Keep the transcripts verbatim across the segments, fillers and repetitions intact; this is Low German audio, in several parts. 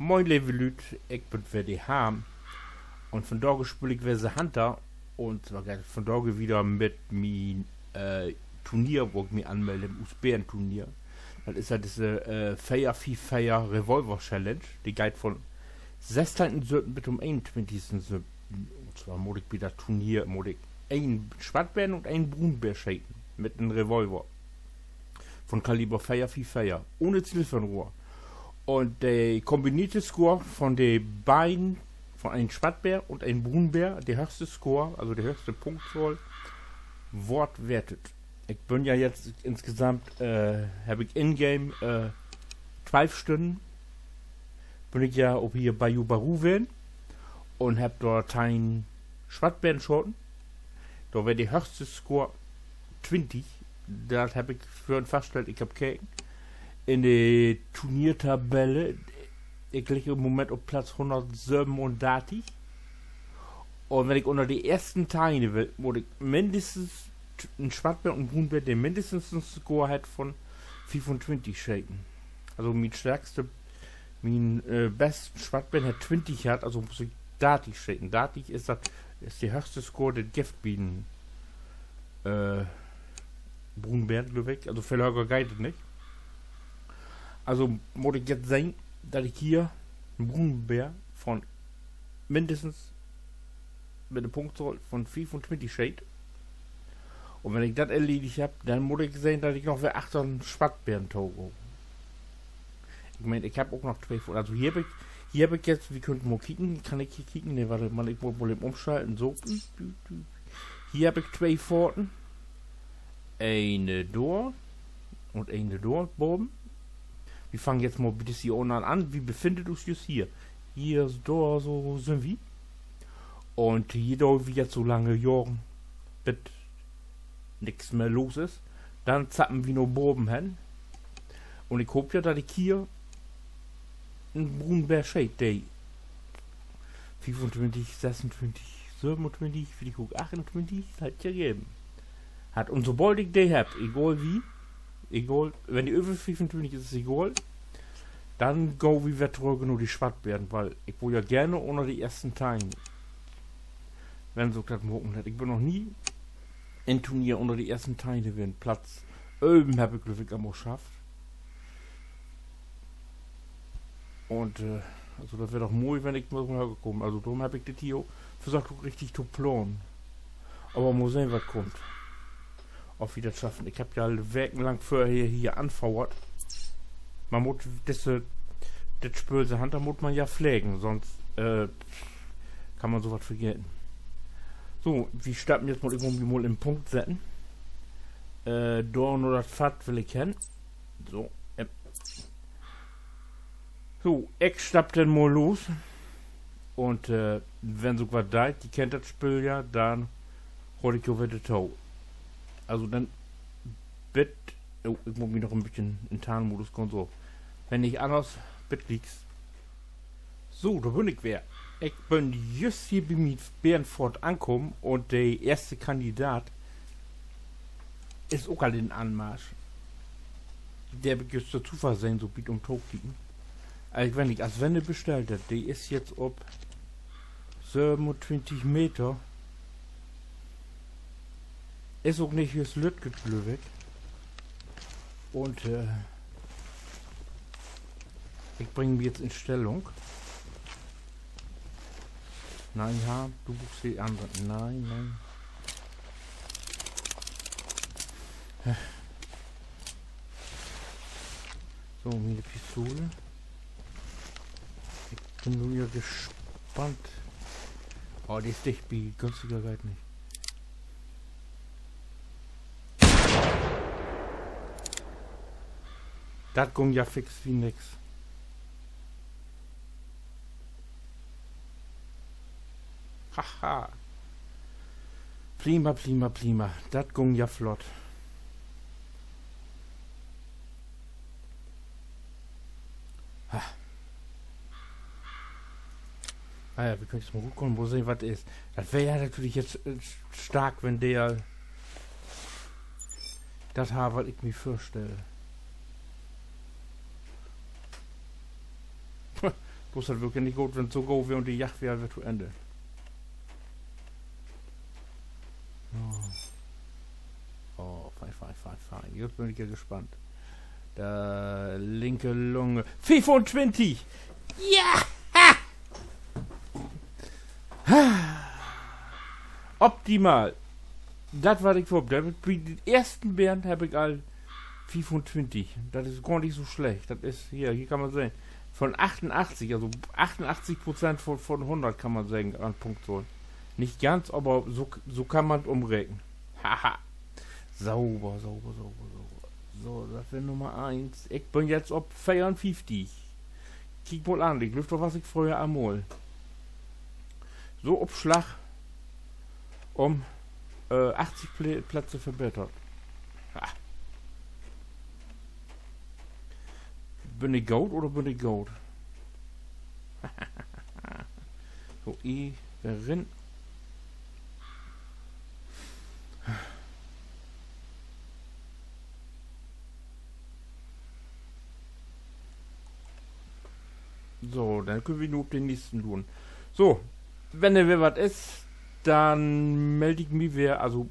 Moin, leve Lüüd, ik bün weer de Harm. Un vundaag speel ik weer The Hunter. Un zwar geiht dat vundaag wieder mit mien, äh, Turnier, wo ik mi anmeld heff, Usbären-Turnier. Dat is ja disse, äh, veer veer veer Revolver-Challenge. De geiht vun sössteihnten söövten bit to'n eenuntwintigsten söövten. Un zwar mutt ik bi dat Turnier, mutt ik een Swattbären un een Bruunbären scheten mit en Revolver vun Kaliber veer veer veer, ohne Zielfernrohr. Un de kombineerte Score vun de beiden, vun een Swattbären un een Bruunbären, de höchste Score, also de höchste Punktzahl, word wertet. Ik bün ja jetzt insgesamt, äh, heff ik ingame, äh, twölf Stünnen, bün ik ja op hier Bayou Barou ween un heff dor teihn Swattbären schaten. Dor weer de höchste Score twintig. Dat heff ik vörhen faststellt, ik heff keken. In de Turniertabelle, ik ligg in'n Moment op Platz hunnertsövenundartig. Un wenn ik ünner de eersten teihn will, mutt ik minnestens t-, en Swattbär un en Bruunbär, de minnestens en Score hett vun fiefuntwintig scheten. Also mien stärkste, mien, äh, besten Swattbär hett twintig hatt, also muss ik dartig scheten. Dartig is dat, is de höchste Score, de dat gifft bi en, äh, Bruunbär, glööv ik. Also veel höger geiht dat nich. Also mutt ik jetzt sehn, dat ik hier en Bruunbär vun minnestens mit de Punktzahl vun fiefuntwintig scheet. Un wenn ik dat erledigt heff, denn mutt ik sehn, dat ik noch weer achtteihn Swattbären to gah. Ik meen, ik heff ok noch twee Foten. Also hier heff ik, hier heff ik jetzt, wi köönt mal kieken, kann ik hier kieken? Nee, wart mal, ik mutt mal even ümschalten. So. Hier heff ik twee Foten. Ene dor un ene dor baven. Wi fangt jetzt mal bi disse hier ünnen an. Wi befinnt us jüst hier. Hier, dor, so sünd wi. Un hier doot wi jetzt so lange jagen, bit nix mehr los is. Denn zappen wi na baven hen. Un ik hoop ja, dat ik hier en Bruunbär scheet, de fiefuntwintig, sössuntwintig, sövenuntwintig, villicht ok achtentwintig, dat hett ja geven. Hett, un sobald ik de heff, egal wie, egal, wenn de över fiefuntwintig is, is egal, denn gah wi weer torüch na de Swattbären, wiel ik wull ja geern ünner de eersten teihn, wenn se ok dat maken, dat, ik bün noch nie in Turnier ünner de eersten teihn ween. Platz ölven heff ik, glööv ik, al mal schafft. Un, äh, also dat weer doch moi, wenn ik mal so höger kaam. Also dorüm heff ik dit hier versöcht ok richtig to planen. Aver mal sehn, wat kummt. Of wi dat schaffen. Ik heff ja al wekenlang vörher hier anfordert. Man mutt disse, dit Spööl The Hunter mutt man ja plegen, sonst, äh, kann man so wat vergeten. So, wi stappen jetzt mal, ik mutt mi mal in Punkt setten. Äh, dor na dat Fatt will ik hen. So, ähm. So, ik stapp denn mal los. Un, äh, wenn sik wat deit, ji kennt dat Spööl ja, denn hool ik jo wedder to. Also denn, bit, oh, ik mutt mi noch en beten in Tarnmodus gahn, so. Wenn nich anners, bit glieks. So, dor bün ik weer. Ik bün jüst hier bi mien Bärenfort ankamen un de eerste Kandidat is ok al in Anmarsch. De heff ik jüst dorto versehn, so 'n beten ümtokieken. Also ik weet nich, as wenn de bestellt hett, de is jetzt op sövenuntwintig Meter. Is ok nich jüst lütt, glööv ik. Un, äh, ik bring mi jetzt in Stellung. Nee, ja, du bruukst de annere. Nee, nee. So, miene Pistole. Ik bün nu ja gespannt. Oh, de is dicht bi, günstiger geiht nich. Dat gung ja fix wie nix. Haha. Prima, prima, prima. Dat gung ja flott. Ha. Na ja, wi köönt jetzt mal rutkamen, mal sehn, wat is. Dat weer ja natürlich jetzt, äh, stark, wenn de dat harr, wat ik mi vörstell. Bloots dat würklich nich goot, wenn 't so goot weer un de Jagd weer al weer to Enn. Oh. Oh, fein, fein, fein, fein. Jetzt bün ik ja gespannt. De linke Lunge. Fiefuntwintig! Ja! Ha! Optimal. Dat, wat ik vör hebb. Bi den eersten Bären hebb ik al fiefuntwintig. Dat is gor nich so slecht. Dat is, hier, hier kann man sehn. Von achtunachtzig, also achtunachtzig Prozent von, von hunnert kann man seggen, an Punktzahl. Nich ganz, aver so, so kann man 't umreken. Haha. Sauber, sauber, sauber, sauber. So, dat weer Nummer eens. Ik bün jetzt op veerunfieftig. Kiek mal an, ik glööv, dor was ik fröher al mal. So op Slag um, äh, achtzig Plä-, Plätze verbetert. Ha. Bün ik goot oder bün ik goot? So, i, weer rin. So, denn köönt wi nu op den nächsten luren. So, wenn dor weer wat is, denn meld ik mi weer, also,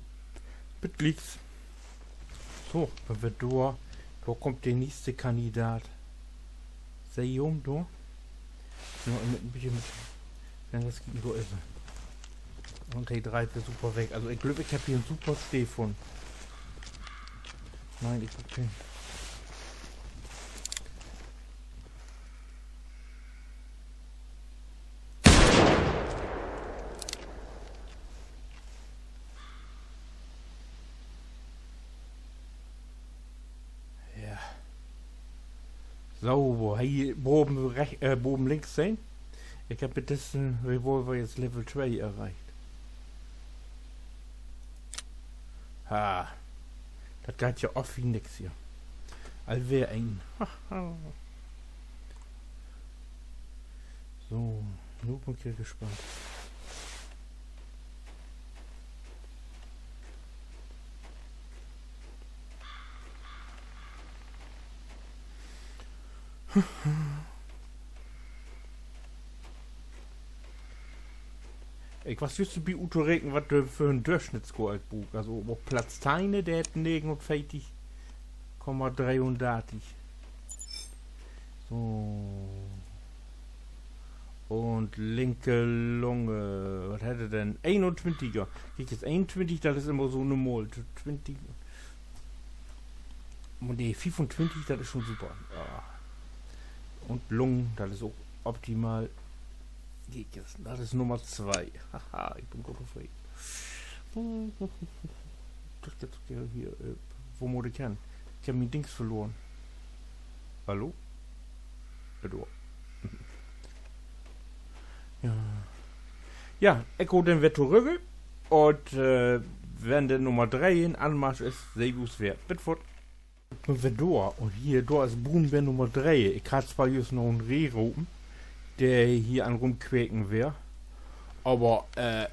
bit glieks. So, wenn wi dor, dor kummt de nächste Kandidat. Seh ji em dor? Ja, mit en beten mit. Denn dat geiht dor even. Un he dreiht weer super weg. Also, ik glööv, ik hebb hier en super Stee funnen. Nee, ik bruuk keen. Ja. So, wo he boven rech-, äh, boven links sehn? Ik hebb mit dissen Revolver jetzt Level twee erreicht. Ha. Dat geiht ja of wie nix hier. Al weer een. So, nu bün ik ja gespannt. Ik was jüst dorbi uttoreken, wat de för en Dörsnittsscore ik bruuk. Also op Platz teihn, de hett negenunveertig Komma dreeundartig. So. Un linke Lunge. Wat hett he denn? Eenuntwintiger. Kiek, is eenuntwintig, dat is immer so 'ne Mal. Twintig. Oh nee, fiefuntwintig, dat is schon super. Ja. Un Lungen, dat is ok optimal. Kiek, dat is Nummer twee. Haha, ik bün goot tofreden. Dat geiht ok hier, äh, wo mutt ik hen? Ik hebb mien Dings verloren. Hallo? Hallo? Ja. Ja, ik gah denn weer torügg. Un, äh, wenn de Nummer dree in Anmarsch is, seh wi us weer. Bit foort. Bün weer dor. Un hier, dor is Bruunbär Nummer dree. Ik harr zwar jüst noch en Reh ropen, de hier an Rumquäken weer. Aver, äh,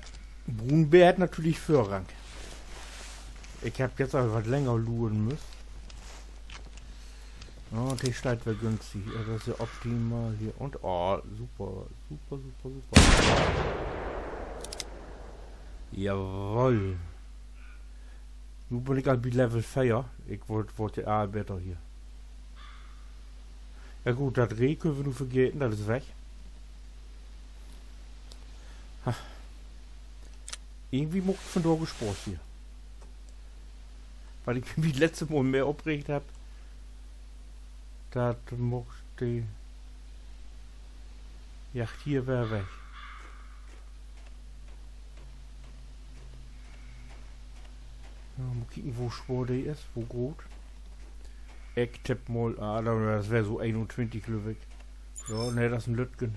Bruunbär hett natürlich Vörrang. Ik hebb jetzt al wat länger luren müsst. Oh, de steiht weer günstig. Ja, dat is ja optimal hier. Un, oh, super, super, super, super. Jawoll. Nu bün ik al bi Level veer. Ik word, word ja al beter hier. Ja goot, dat Reh köönt wi nu vergeten, dat is weg. Ha. Irgendwie maakt 't vandaag Spaaß hier. Wat ik mi 't letzte Mal mehr opreegt hebb, dat maakt de Jagd hier weer weg. Ja, mal kieken, wo swoor de is, wo groot. Ik tipp mal, ah, dat, dat weer so eenuntwintig, glööv ik. Ja, nee, dat is en Lüttken.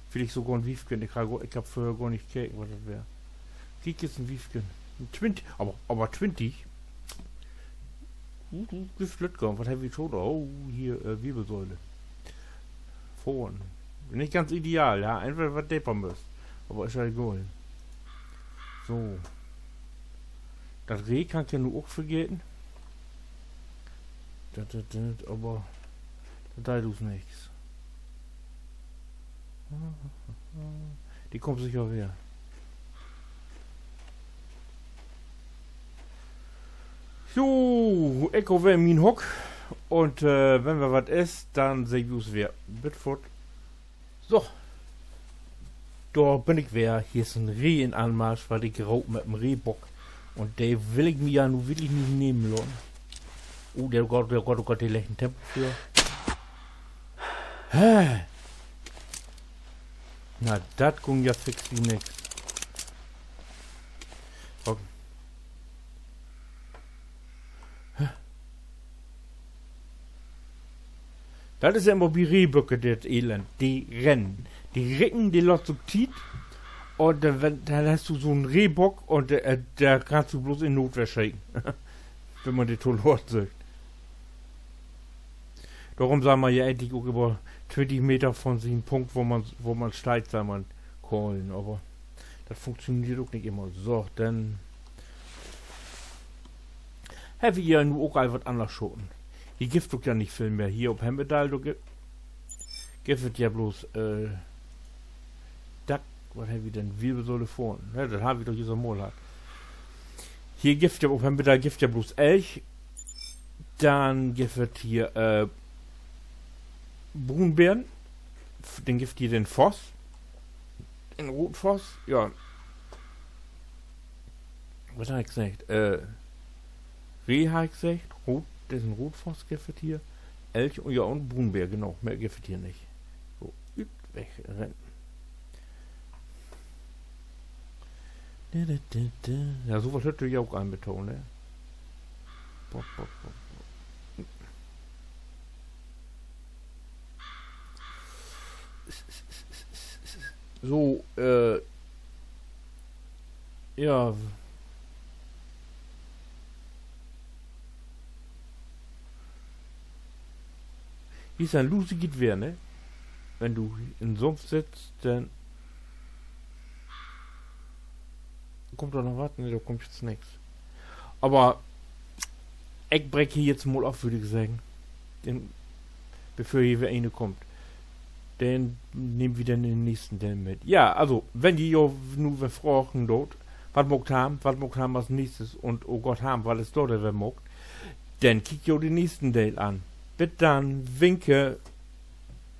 Villicht sogor en Wiefken. Ik hebb, ik hebb vörher gor nich keken, wat dat weer. Kiek, is en Wiefken. En twintig, aver, aver twintig? Uh, uh, gifft Lüttken. Wat hebbt wi schon? Oh, hier, äh, Wirbelsäule. Vorn. Nich ganz ideal, ja. Entweder wat deper müsst. Aver is ja egal. So. Dat Reh kann ik ja nu ok vergeten. Dat, dat, dat, aver dat deit us nix. De kummt seker weer. So, ik weer in mien Hock. Un, äh, wenn weer wat is, denn seht wi us weer. Bit foort. So. Dor bün ik weer. Hier is en Reh in Anmarsch, wat ik roop mit en Rehbock. Un de will ik mi ja nu wirklich nich nehmen laten. Oh, de, oh Gott, oh Gott, oh Gott, de leggt en Tempo vör. Hä? Na, dat gung ja fix wie nix. Ok. Hä? Dat is ja immer bi Rehböcke dat Elend. De rennen. De ricken, de laat sük Tiet. Un, äh, wenn, denn hest du so'n Rehbock un, äh, dor kannst du blots in Nootwehr scheten. Wenn man de to laat süht. Dorüm sall man ja egentlich ok immer twintig Meter von sien Punkt, wo man, wo man steiht, sall man callen, aver dat funktioneert ok nich immer. So, denn hebbt wi hier nu ok al wat anners schoten. Hier gifft ok ja nich veel mehr. Hier op Hemmedaal, dor gi-, gifft dat ja blots, äh, Dack, wat hebbt wi denn? Wirbelsäule vörn. Ja, dat hebbt wi doch jüst al mal hatt. Hier gifft ja, op Hemmedaal gifft ja blots Elch. Denn gifft dat hier, äh, Bruunbären. F-, denn gifft hier den Voss. Den Rootvoss, ja. Wat harr ik seggt? Äh, Reh harr ik seggt. Root-, dissen Rootvoss gifft dat hier. Elch, ja, un Bruunbär, genau. Mehr gifft dat hier nich. So, ut, weg, rennen. Dä, dä, dä, dä. Ja, so wat höört ja ok al mit to, ne? Pop, pop, pop, pop. So, äh, ja. Hier is en lusiget Weer, ne? Wenn du in Sumpf sittst, denn kummt dor noch wat? Nee, dor kummt jetzt nix. Aver ik breek hier jetzt mal af, würr ik seggen. Denn, bevör hier weer een kummt. Denn nehmt wi den in den nächsten Deel mit. Ja, also, wenn ji jo nu weer fragen doot, wat maakt Harm, wat maakt Harm as nächstes un, oh Gott, Harm, wat is dor denn weer maakt? Denn kiekt jo den nächsten Deel an. Bit dann, winke.